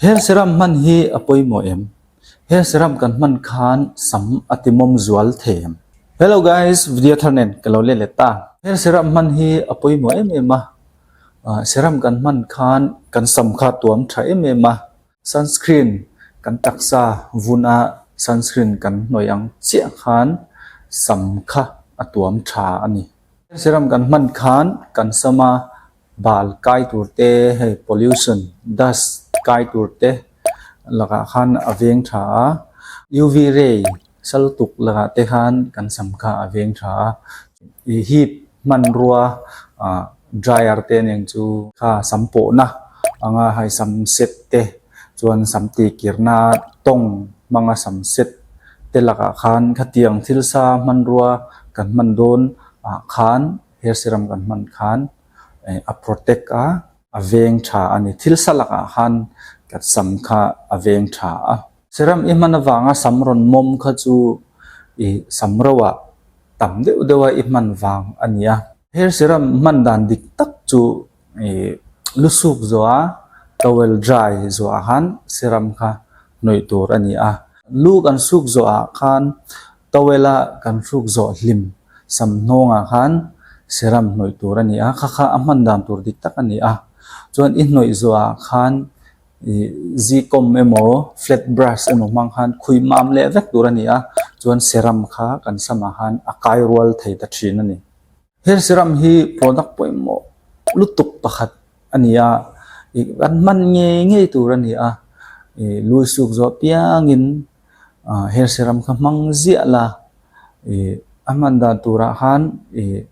Hair serum hman hi a pawimawh em? Hair serum kan hman khan sam a timawm zual thei em? Hello guys, video thar nen ka lo let leh ta. Hair serum hman hi a pawimawh em em a, serum kan hman khan kan sam kha tuam tha em em a, sunscreen kan taksa vun a sunscreen kan hnawih ang chiah khan sam kha a tuam tha a ni. Hair serum kan hman khan kan sam a Bal kai tur te hei pollution dust kai tur te lakah khan a veng tha a, UV ray sal tuk lakah te khan kan sam kha a veng tha a, ih heat hmanrua ah dryer te nen chu kha sam pawhna anga hei sam set te chuan sam tihkirna tawng hmanga sam set te lakah khan khatiang thil sa hmanrua kan hman dawn ah khan hair serum kan hman khan a protect a, a veng tha a ni. Thil sa lakah khan ka sam kha a veng tha a. Serum i hman avanga sam rawn mawm kha chu i sam roah tam deuh deuh a i hman vang a ni a. Hair serum hman dan dik tak chu i lu suk zawh a, towel dry zawh ah khan serum kha hnawih tur a ni a. Lu kan suk zawh ah khan Towel a kan hruk zawh hlim sam hnawngah khan serum hnawih tur a ni a, kha kha a hman dan tur dik tak a ni a. Chuan i hnawih zawhah khan ih zikawm emaw flat brush emaw hmang khan khuih mam leh vek tur a ni a, chuan serum kha kan samah khan a kai rual thei ta thin a ni. Hair serum hi product pawimawh lutuk pakhat a ni a, ih kan hman ngei ngei tur a ni a, ih lui suk zawh piangin Ah hair serum kha hmang ziah la ih a hman dan turah khan ih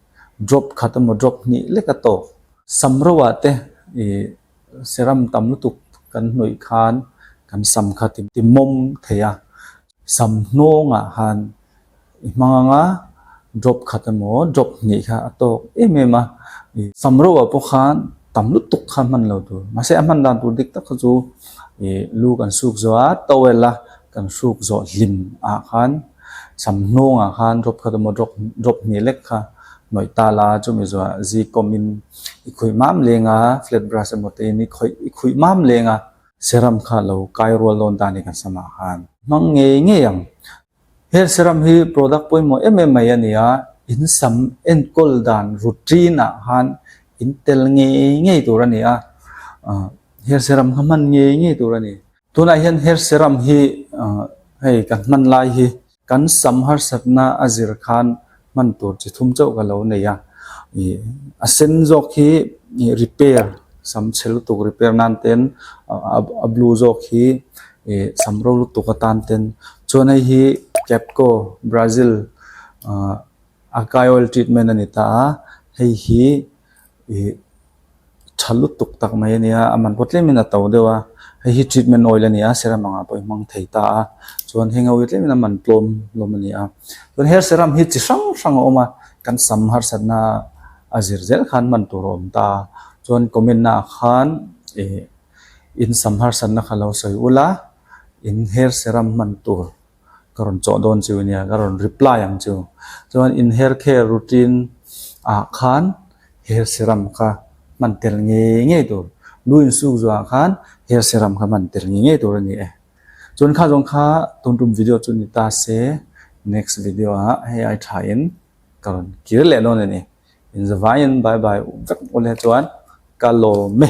drop khat emaw drop hnih lek a tawk. Sam roah te ih serum tam lutuk kan hnawih khan kan sam kha ti mawm thei a, sam hnawngah khan I hmang anga drop khat emaw drop hnih kha a tawk em em a, ih sam roh ah pawh khan tam lutuk kha hman lo tur mahse a hman dan tur dik tak kha chu ih lu kan suk zawh a towel a kan hruk zawh hlim ah khan sam hnawng ah khan drop khat emaw drop drop hnih lek kha hnawih ta la chumi zawh ah zi kawm in i khuih mam leng a flat brush emaw te in i khawih i khuih mam leng a serum kha lo kai rual dawn ta a ni kan sam ah khan hmang ngei ngei ang. Hair serum hi product pawimawh em em mai a ni a, in sam enkawl dan routine ah khan in tel ngei ngei tur a ni a, hair serum kha hman ngei ngei tur a ni. Tunah hian hair serum hi hei kan hman lai hi kan sam harsatna a zir khan hman tur chi thum chauh ka lo nei a, ih a sen zawk hi repair sam chhe lutuk repair nan ten a blue zawk hi ih sam ro lutuk atan ten chuan hei hi Capco Brazil ah Akai oil treatment a ni ta a hei hi ih tha lutuk tak mai a nia a man pawh tlem in a to deuh a hei hi treatment oil a ni a serum angah pawh i hmang thei ta a chuan heng ho hi tlem in a man tlawm hlawm a ni a chuan hair serum hi chi hrang hrang a awm a kan sam harsatna a zir zel khan hman tur a awm ta a chuan comment naah khan ih in sam harsatna kha lo sawi ula in hair serum hman tur ka rawn chawh dawn chu nia ka rawn reply ang chu chuan in hair care routine ah khan hair serum kha hman tel ngei ngei tur lu insuk zuah khan hair serum kha hman tel ngei ngei tur a ni e chuan kha zawng kha tun tum video chu ni ta se next video ah hei ai tha in ka rawn kir leh dawn a ni inzavaiin bye bye vek ule chuan ka lawm e.